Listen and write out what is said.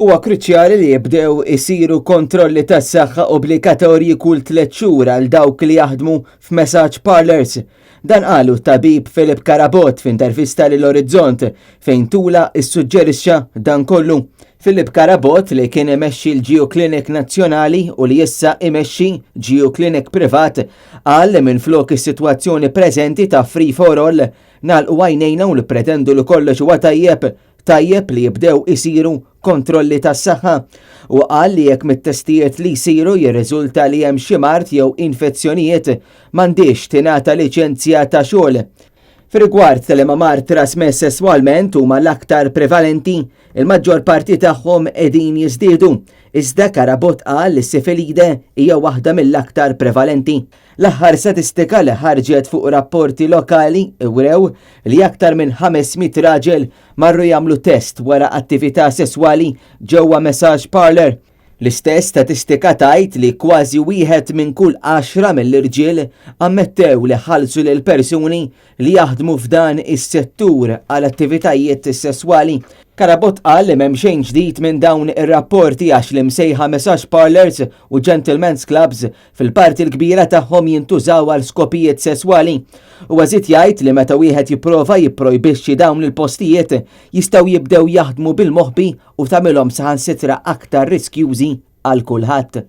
Huwa kruċjali li jibdew isiru kontrolli tas-saħħa obbligatorji kull tliet xhur għal dawk li jaħdmu f'massage parlours. Dan qalu t-tabib Philip Carabott f'intervista lil Orizzont fejn tula issuġġerixxa dan kollu. Philip Carabott li kien imexxi l-Geo Clinic Nazzjonali u li issa imexxi Geo Clinic privat qal li minflok is-sitwazzjoni preżenti ta' free for all nagħlqu għajnejna u nippretendu li kollox huwa tajjeb, tajjeb li jibdew isiru kontrolli tas-saħħa. U qal li jekk mit-testijiet li jsiru jirriżulta li hemm xi mard jew infezzjonijiet m'għandhiex tingħata liċenzja ta' xogħol. Fir-rigward tal-liema mard trasmess sesswalment huma l-aktar prevalenti, il-maġġor parti tagħhom qegħdin jiżdiedu. Iżda Carabott qal li s-sifilide hija waħda mill-aktar prevalenti. L-aħħar statistika li ħarġet fuq rapporti lokali wrew li aktar minn 500 raġel marru jagħmlu test wara attività sesswali ġewwa massage parlour. L-istess statistika tgħid li kważi wieħed minn kull għaxra mill-irġiel ammettew li ħallsu lil persuni li jaħdmu f'dan is-settur għal attivitajiet sesswali. Carabott qal li m'hemm xejn ġdid minn dawn ir-rapporti għax l-imsejħa massage parlours u gentlemen's clubs fil-parti l-kbira tagħhom jintużaw għal skopijiet sesswali. Huwa żied jgħid li meta wieħed jipprova jipprojbixxi dawn il-postijiet jistgħu jibdew jaħdmu bil-moħbi u tagħmilhom saħansitra aktar riskjużi għal kulħadd.